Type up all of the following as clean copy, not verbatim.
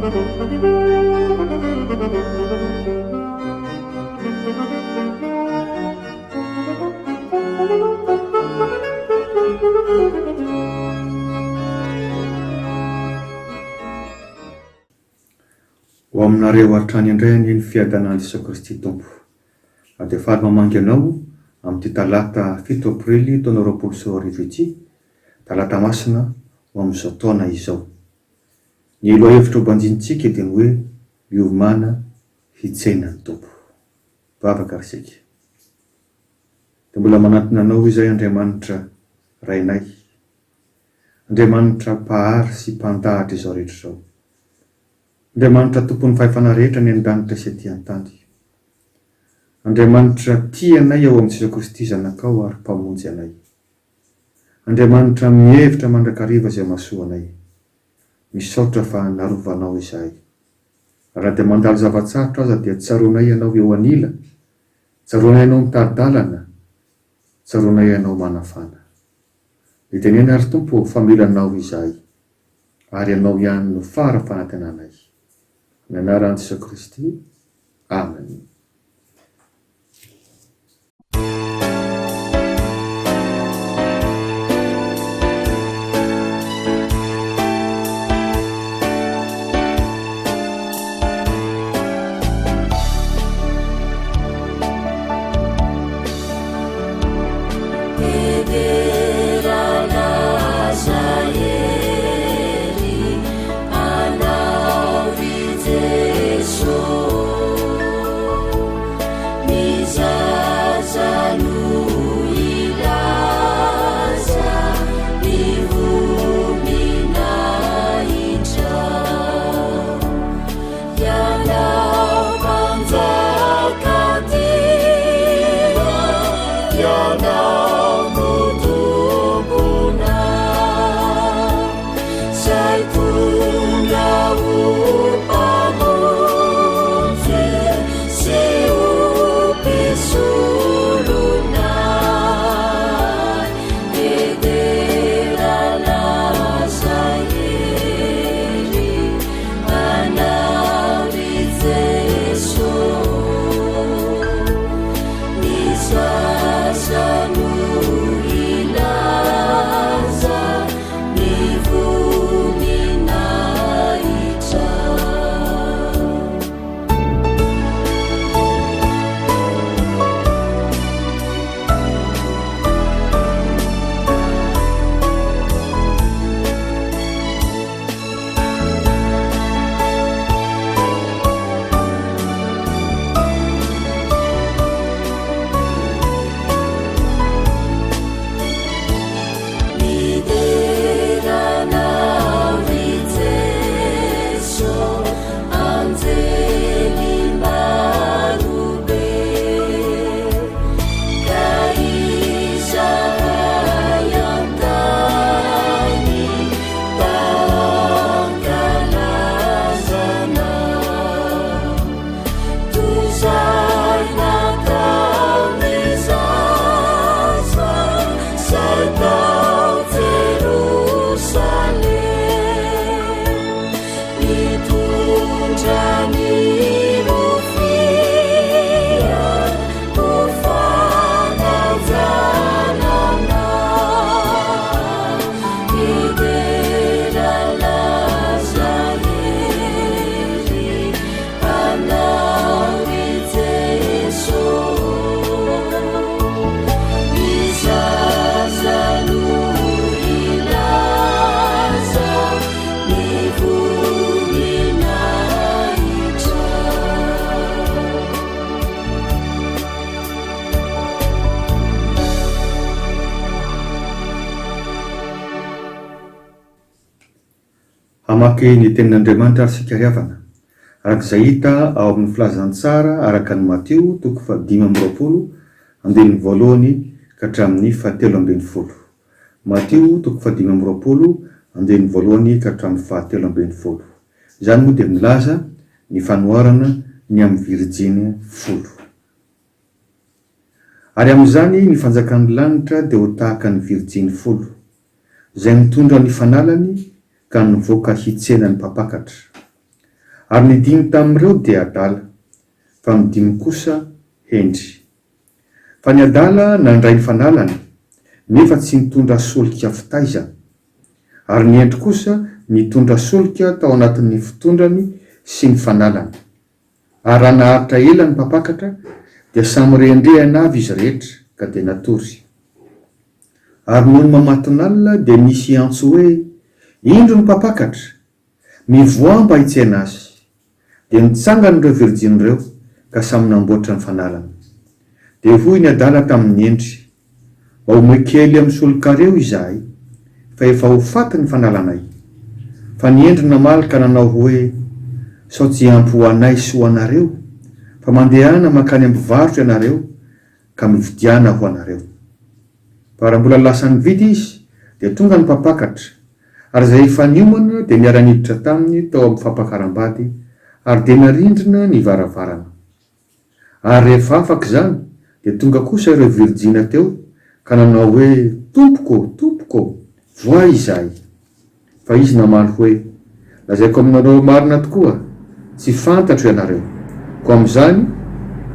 Ho aminareo hatrany indray anie ny fiadanan'i Jesoa Kristy Tompo. Na dia faly mamangy anao amin'ity talata fito aprily taona 2020 ity, talata masina ho amin'izao taona izao. Ny lohahevitra ho banjinintsika dia ny hoe miomàna hitsena ny Tompo. Vavaka ry isika. Dia mbola manantona Anao izay Andriamanitra Rainay, Andriamanitra Mpahary sy Mpandahatra izao rehetra izao. Andriamanitra Tompon'ny fahefana rehetra any an-danitra sy aty an-tany. Andriamanitra tia anay ao amin'i Jesoa Kristy Zanakao ary Mpamonjy anay. Andriamanitra mihevitra mandrakariva izay mahasoa anay. Misaotra fa narovanao izahay. Raha dia mandalo zava-tsarotra aza dia tsaroanay Ianao eo anila, tsaroanay Ianao mitari-dalana, tsaroanay Ianao manafana. Mitenena ry Tompo ô fa mila Anao izahay, ary Ianao ihany no fara fanantenanay. Amin'ny anaran'i Jesoa Kristy, Amen. Hamaky ny Tenin'Andriamanitra ary isika ry havana, araka izay hita ao amin'ny Filazantsara araka an'i Matio toko fahadimy amby 20, andininy voalohany ka hatramin'ny fahatelo ambin'ny folo. Matio toko fahadimy amby 20, andininy voalohany ka hatramin'ny fahatelo ambin'ny folo. Izany moa dia milaza ny fanoharana ny amin'ny virijiny folo. Ary amin'izany ny fanjakan'ny lanitra dia ho tahaka ny virijiny folo, izay nitondra ny fanalany ka nivoaka hitsena ny mpampakatra. Ary ny dimy tamin'ireo dia adala, fa ny dimy kosa hendry. Fa ny adala nandray ny fanalany, nefa tsy nitondra solika fitaizana. Ary ny hendry kosa nitondra solika tao anatin'ny fitondrany sy ny fanalany. Ary raha naharitra ela ny mpampakatra, dia samy rehandrehana avy izy rehetra, ka dia natory. Ary nony mamatonalina dia nisy antso hoe, Indro ny mpampakatra! Mivoaha mba hitsena azy. Dia nitsangana ireo virjiny ireo, ka samy namboatra ny fanalany. Dia hoy ny adala tamin'ny hendry, Mba omeo kely amin'ny solokareo izahay, fa efa ho faty ny fanalanay. Fa ny hendry namaly ka nanao hoe, Sao tsy ampy ho anay sy ho anareo, fa mandehana mankany am-pivarotra ianareo, ka mividiana ho anareo. Fa raha mbola lasa nividy izy, dia tonga ny mpampakatra, ary izay efa niomana dia niara-niditra taminy tao amin'ny fampakaram-bady, ary dia narindrina ny varavarana. Ary rehefa afaka izany, dia tonga kosa ireo virijina teo ka nanao hoe, Tompoko ô, tompoko ô, vohay izahay. Fa izy namaly hoe, Lazaiko aminareo marina tokoa, tsy fantatro ianareo. Koa amin'izany,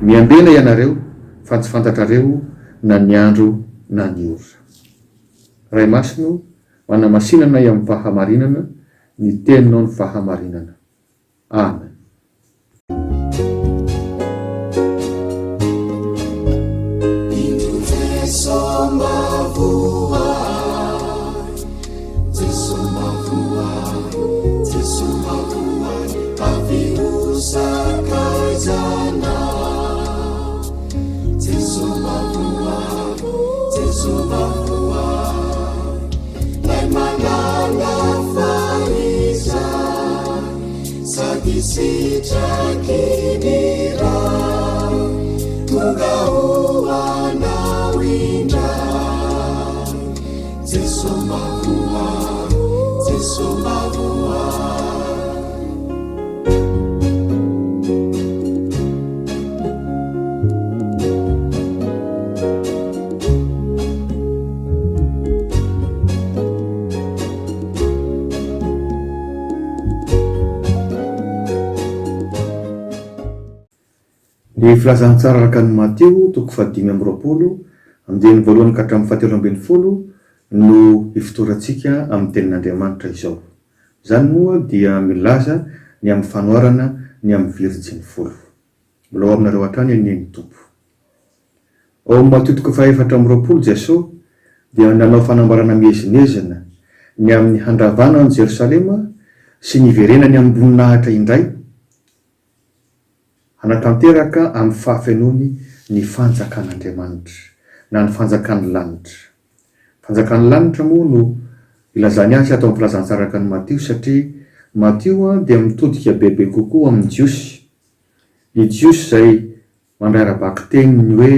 miambena ianareo, fa tsy fantatrareo na ny andro na ny ora. Ray Masina ô, manamasina anay amin'ny fahamarinana, ny Teninao no fahamarinana. Amen. Sady sitraky ny Ray, tonga ho anao indray. Jeso mba ho ahy, Jeso mba ho ahy. Ny Filazantsara araka an'i Matio, toko fahadimy amby 20, andininy voalohany ka hatramin'ny fahatelo ambin'ny folo no ifotorantsika amin'ny Tenin'Andriamanitra izao. Izany moa dia milaza ny amin'ny fanoharana ny amin'ny virjiny folo. Mbola ho aminareo hatrany anie ny Tompo. Ao amin'ny Matio toko faha-24 Jesoa dia nanao fanambarana miezinezina ny amin'ny handravana an'i Jerosalema sy ny hiverenany amim-boninahitra indray hanatanteraka amin'ny fahafenoany ny fanjakan'Andriamanitra na ny fanjakan'ny lanitra. Fanjakan'ny lanitra moa no ilazany azy ato amin'ny filazantsara araka an'i Matio satria Matio dia mitodika bebe kokoa amin'ny Jiosy. Ny Jiosy izay Mandray ara-bakiteny ny hoe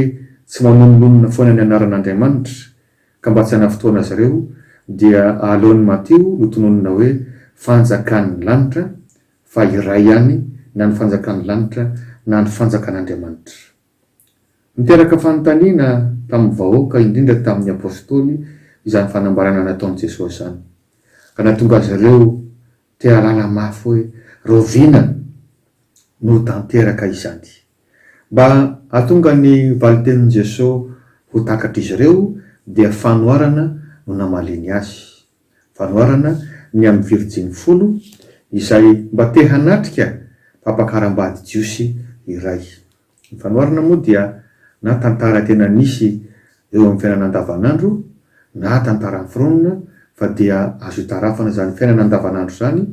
tsy manonononona foana ny anaran'Andriamanitra, ka mba tsy hanafotoana azy ireo, dia aleon'i Matio notononina hoe fanjakan'ny lanitra, fa iray ihany na ny fanjakan'ny lanitra na ny fanjakan'Andriamanitra. Niteraka fanontaniana tamin'ny vahoaka, indrindra tamin'ny apostoly, izany fanambarana nataon'i Jesoa izany, ka nahatonga azy ireo te hahalala mafy hoe rahoviana no tanteraka izany. Mba hahatonga ny valin-tenin'i Jesoa ho takatr'izy ireo dia fanoharana no namaliany azy. Fanoharana ny amin'ny virjiny folo izay mba te hanatrika fampakaram-bady jiosy iray. Ny fanoharana moa dia na tantara tena nisy eo amin'ny fiainana andavanandro na tantara noforonina fa dia azo itarafana izany fiainana andavanandro izany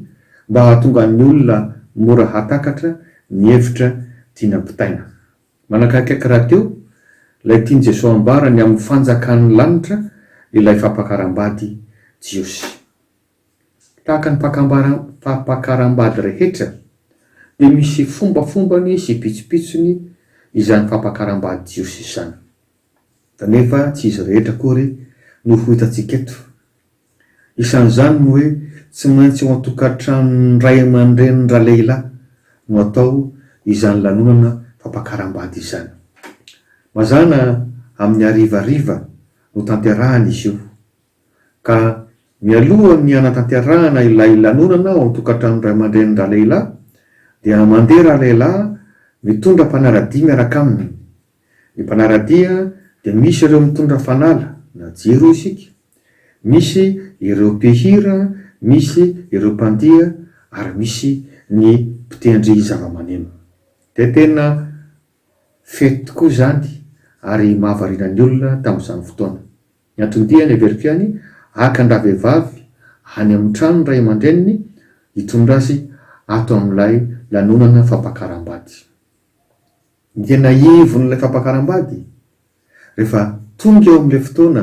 mba hahatonga ny olona mora hahatakatra ny hevitra tiana ampitaina. Manakaikaiky rahateo ilay tian'i Jesoa ambara ny amin'ny fanjakan'ny lanitra ilay fampakaram-bady jiosy. Tahaka ny fampakaram-bady rehetra dia misy fombafombany sy pitsopitsony izany fampakaram-bady jiosy izany. Kanefa tsy izy rehetra akory no ho hitantsika eto. Isan'izany ny hoe tsy maintsy ao an-tokantranon'ny ray aman-drenin-dralehilahy no atao izany lanonana fampakaram-bady izany. Mazàna amin'ny harivariva no tanterahana izy io. Ka mialoha ny hanatanterahana ilay lanonana ao an-tokantranon'ny ray aman-drenin-dralehilahy. Dia mandeha ralehilahy mitondra mpanara-dia miaraka aminy. Ny mpanara-dia dia misy ireo mitondra fanala na jiro hoy isika, misy ireo mpihira, misy ireo mpandiha ary misy ny mpitendry zava-maneno. Dia tena fety tokoa izany ary mahavariana ny olona tamin'izany fotoana. Ny anton-diany heveriko ihany haka an-dravehivavy any amin'ny tranon'ny ray aman-dreniny hitondra azy ato amin'ilay lanonana fampakaram-bady. Ny tena ivon'ilay fampakaram-bady, rehefa tonga eo amin'ilay fotoana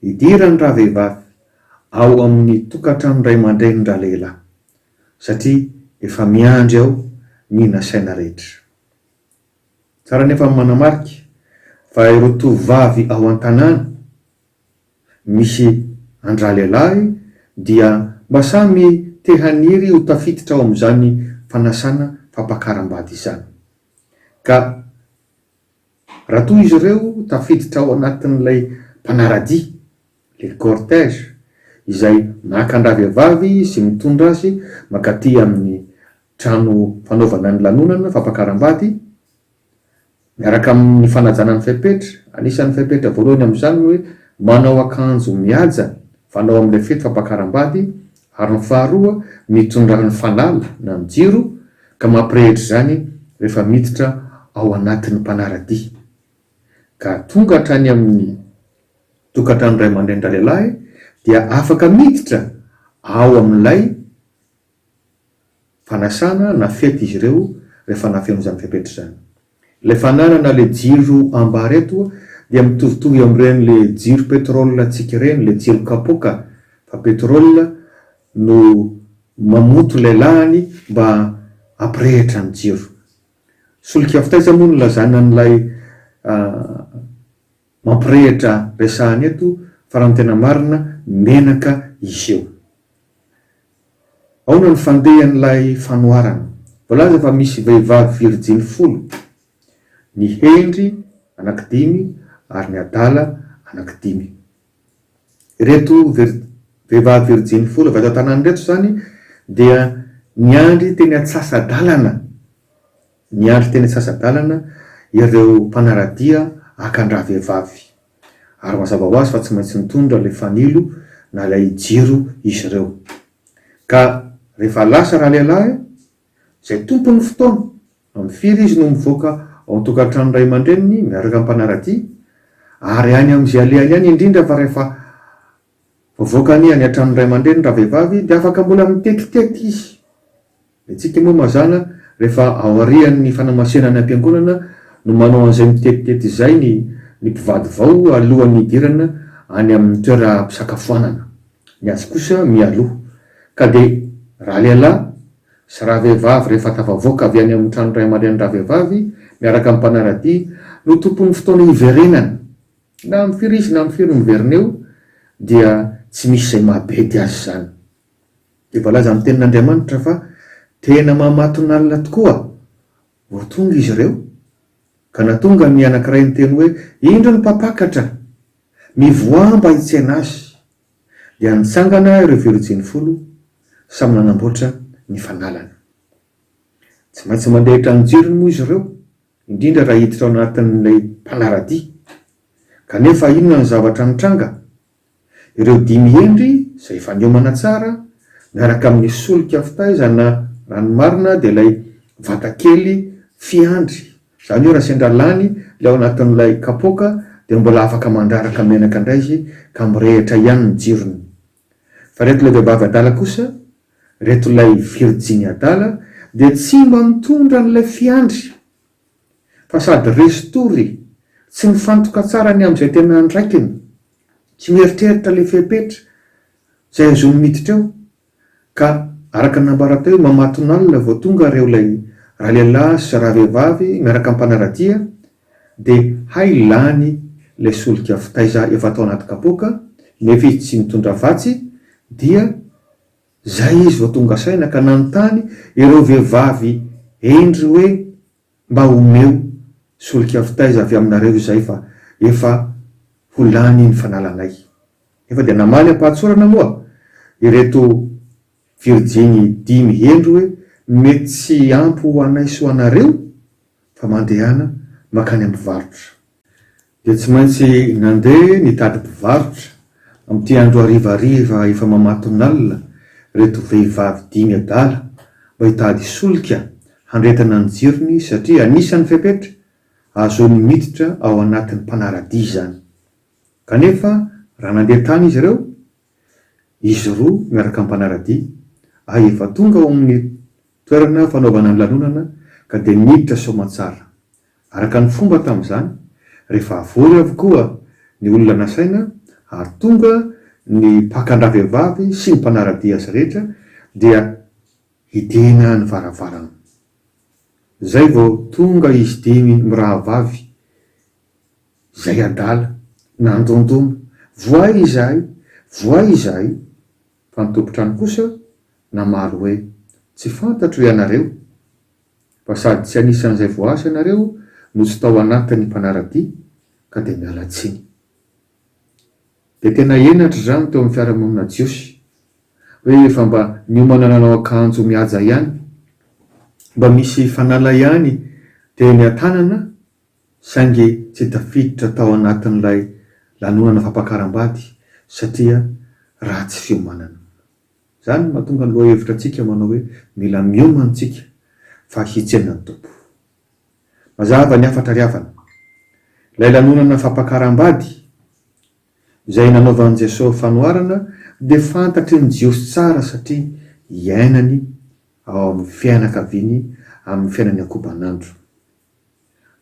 hidiran'ny ravehivavy ao amin'ny tokantranon'ny ray aman-drenin-dralehilahy, satria efa miandry ao ny nasaina rehetra. Tsara anefa ny manamarika fa ireo tovovavy ao an-tanàna misy an-dralehilahy dia mba samy te haniry ho tafiditra ao amin'izany fanasana fampakaram-bady izany. Ka raha toa izy ireo tafiditra ao anatin'ilay mpanara-dia, le cortège, izay maka an-dravehivavy sy mitondra azy mankaty amin'ny trano fanaovana ny lanonana fampakaram-bady, miaraka amin'ny fanajana ny fepetra. Anisan'ny fepetra voalohany amin'izany ny hoe manao akanjo mihaja fanao amin'ilay fety fampakaram-bady, ary ny faharoa mitondra ny fanala na ny jiro ka mampirehitra izany rehefa miditra ao anatin'ny mpanara-dia ka tonga hatrany amin'ny tokantrano ray aman-drenin-dralehilahy dia afaka miditra ao amin'ilay fanasana na fety izy ireo rehefa nahafeno izany fepetra izany. Ilay fananana le jiro ambara eto dia mitovitovy amin'ireny le jiro pétrole antsika ireny, le jiro kapoaka fa pétrole no mamoto ilay lahany mba hampirehitra ny jiro. Solika avy taiza moa no nilazana an'ilay mampirehitra resahana eto fa raha ny tena marina menaka izy io. Aona ny fandehan'ilay fanoharana? Voalaza fa misy vehivavy virijiny folo, ny hendry anankidimy ary ny adala anankidimy. Ireto vehivavy virijiny folo avy ato an-tanàna ireto izany dia niandry teny antsasa-dalana, niandry teny antsasa-dalana ireo mpanara-dia haka an-dravehivavy. Ary mazava ho azy fa tsy maintsy nitondra ilay fanilo na ilay jiro izy ireo. Ka rehefa lasa ralehilahy, izay tompon'ny fotoana, amin'ny firy izy no mivoaka ao an-tokantranon'ny ray aman-dreniny miaraka amin'ny mpanara-dia, ary any amin'izay alehany any indrindra fa rehefa voavoaka any an-tranon'ny ray aman-dreniny ravehivavy dia afaka mbola mitetitety izy. Ny antsika moa mazàna rehefa aorian'ny fanamasina any am-piangonana no manao an'izay mitetitety izay ny ny mpivady vao alohan'ny hidirana any amin'ny toeram-pisakafoanana. Ny azy kosa mialoha. Ka dia ralehilahy sy ravehivavy rehefa tafavoaka avy any amin'ny tranon'ny ray aman-drenin-dravehivavy miaraka amin'ny mpanara-dia no tompon'ny fotoana hiverenana. Na amin'ny firy izy na amin'ny firy no miverina eo dia tsy misy izay mahabedy azy izany. Dia voalaza amin'ny tenin'Andriamanitra fa tena mamatonalina tokoa vao tonga izy ireo, ka nahatonga ny anankiray niteny hoe, Indro ny mpampakatra! Mivoaha mba hitsena azy. Dia nitsangana ireo virijiny folo, samy nanamboatra ny fanalana. Tsy maintsy mandrehitra ny jirony moa izy ireo, indrindra raha hiditra ao anatin'ilay mpanara-dia. Kanefa inona no zavatra nitranga? Ireo dimy hendry izay efa niomana tsara, miaraka amin'ny solika fitaizana, raha ny marina dia ilay vata kely fiandry, izany hoe raha sendra lany ilay ao anatin'ilay kapoaka dia mbola afaka mandraraka menaka indray izy ka mirehitra ihany ny jirony. Fa ireto ilay vehivavy adala kosa, ireto ilay virijiny adala dia tsy mba mitondra an'ilay fiandry fa sady resy tory, tsy mifantoka tsara ny amin'izay tena andraikiny, tsy mieritreritra ilay fepetra izay ahazoany miditra eo, ka araka ny nambara teo hoe mamatonalina vao tonga ireo ilay ralehilahy sy ravehivavy miaraka amin'ny mpanara-dia dia hay lany ilay solika fitaiza efa tao anaty kapoaka nefa izy tsy nitondra vatsy dia Zay izy vao tonga saina ka nanontany ireo vehivavy hendry hoe mba omeo solika fitaiza avy aminareo izay fa efa ho lany ny fanalanay. Nefa dia namaly am-pahatsorana moa ireto virjiny dimy hendry hoe. mety tsy ampy ho anay sy ho anareo fa mandehana mankany amin'ny mpivarotra. Dia tsy maintsy nandeha nitady mpivarotra amin'ity andro harivariva efa mamatonalina ireto vehivavy dimy adala mba hitady solika handrehetana ny jirony satria anisan'ny fepetra ahazoany miditra ao anatin'ny mpanara-dia izany. Kanefa raha nandeha tany izy ireo, izy roa miaraka amin'ny mpanara-dia, ary efa tonga ao amin'ny toerana fanaovana ny lanonana ka dia niditra soamantsara. Araka ny fomba tamin'izany, rehefa vory avokoa ny olona nasaina ary tonga ny mpaka an-dravehivavy sy ny mpanara-dia azy rehetra dia hidina ny varavarana. Izay vao tonga izy dimy mirahavavy izay adala, nandondona, voay izahay, voay izahay, fa ny tompon-trano kosa namaly hoe, Tsy fantatro ianareo, fa sady tsy anisan'izay voaasa ianareo no tsy tao anatin'ny mpanara-dia, ka dia miala tsiny. Dia tena henatra izany teo amin'ny fiarahamonina jiosy, hoe efa mba niomana nanao akanjo mihaja ihany, mba misy fanala ihany teny an-tanana, saingy tsy tafiditra tao anatin'ilay lanonana fampakaram-bady satria ratsy fiomanana. Izany no mahatonga ny lohahevitra antsika manao hoe mila miomana isika fa hitsena ny Tompo. Mazava ny hafatra ry havana. Ilay lanonana fampakaram-bady izay nanaovan'i Jesoa fanoharana dia fantatry ny Jiosy tsara satria iainany ao amin'ny fianakaviany amin'ny fiainany ankobanandro.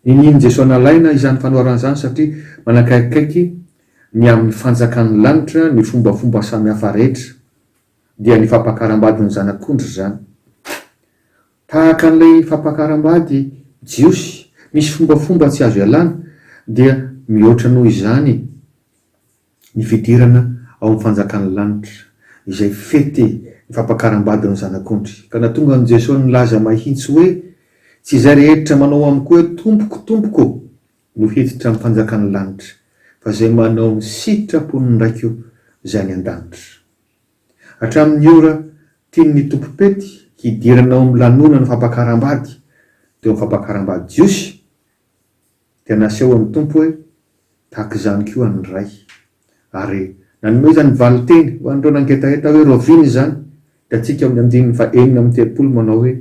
Ninian'i Jesoa nalaina izany fanoharana izany satria manakaikikaiky ny amin'ny fanjakan'ny lanitra ny fombafomba samihafa rehetra, dia ny fampakaram-badin'ny zanak'ondry izany. Tahaka an'ilay fampakaram-bady jiosy misy fombafomba tsy azo ialana, dia mihoatra noho izany ny fidirana ao amin'ny fanjakan'ny lanitra, izay fety ny fampakaram-badin'ny Zanak'ondry. Ka nahatonga an'i Jesoa nilaza mahitsy hoe, Tsy izay rehetra manao amiko hoe, Tompoko, Tompoko, no hiditra amin'ny fanjakan'ny lanitra, fa izay manao ny sitrapon'ny Raiko izay any an-danitra. Hatramin'ny ora tian'ny tompom-pety hidirana ao amin'ny lanonana fampakaram-bady, teo amin'ny fampakaram-bady jiosy, dia nasehon'ny Tompo hoe tahaka izany koa ny Ray. Ary nanomezany valin-teny ho an'ireo nangetaheta hoe raoviana izany, hitantsika ao amin'ny andininy faha-36 manao hoe,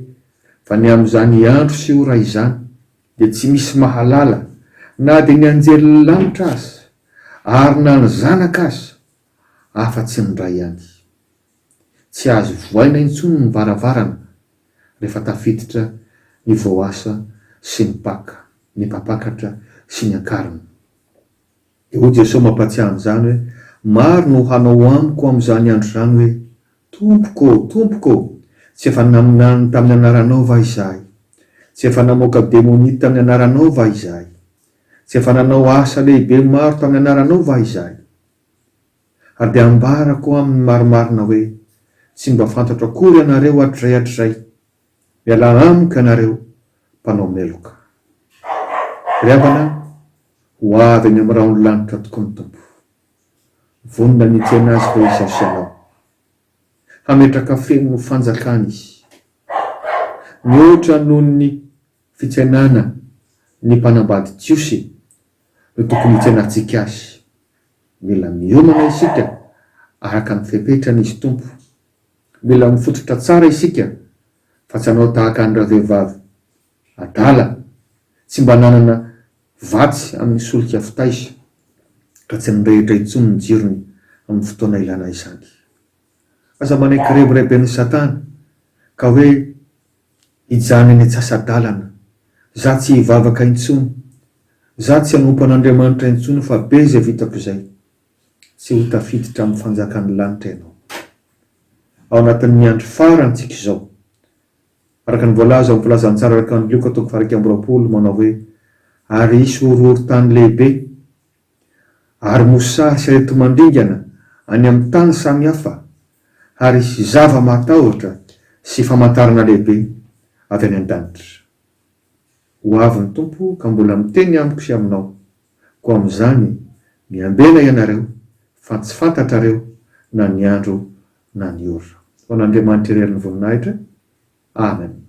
Fa ny amin'izany andro sy ora izany dia tsy misy mahalala na dia ny anjelin'ny lanitra aza, ary na ny Zanaka aza, afa-tsy ny Ray ihany. Tsy azo vohaina intsony ny varavarana rehefa tafiditra ny voaasa sy ny mpaka, ny mpampakatra sy ny ankarina. Dia hoy Jesoa mampatsiahy an'izany hoe, Maro no hanao amiko amin'izany andro izany hoe, Tompoko ô, Tompoko ô, tsy efa naminany tamin'ny anaranao va izahay? Tsy efa namoaka demonia tamin'ny anaranao va izahay? Tsy efa nanao asa lehibe maro tamin'ny anaranao va izahay? Ary dia ambarako aminy marimarina hoe, Tsy mba fantatro akory ianareo hatrizay hatrizay. Mialà amiko ianareo mpanao meloka. Ry havana, ho avy any amin'ny rahon'ny lanitra tokoa ny Tompo. Vonona ny hitsena Azy ve izaho sy ianao? Hametraka feno ny fanjakany Izy. Mihoatra noho ny fitsenana ny mpanambady jiosy no tokony hitsenantsika Azy. Mila miomana isika araka ny fepetrany Izy Tompo. Mila mifototra tsara isika fa tsy hanao tahaka an'ireo vehivavy adala tsy mba nanana vatsy amin'ny solika fitaiza ka tsy nirehitra intsony ny jirony amin'ny fotoana ilana izany. Aza manaiky rebireben'i Satana ka hoe hijanona eny antsasa-dalana, za tsy hivavaka intsony, za tsy hanompo an'Andriamanitra intsony fa be izay vitako izay. Tsy ho tafiditra amin'ny fanjakan'ny lanitra ianao. Ao anatin'ny andro farany tsika izao. Araka ny voalaza ao amin'ny filazantsara araka an'i Lioka toko faha-21 manao hoe, Ary hisy horohorontany lehibe, ary mosary sy areti-mandringana any amin'ny tany samy hafa, ary hisy zava-mahatahotra sy famantarana lehibe avy any an-danitra. Ho avy ny Tompo ka mbola miteny amiko sy aminao, koa amin'izany miambena ianareo, fa tsy fantatrareo na ny andro na ny ora. Ho an'Andriamanitra irery ny voninahitra. Amen.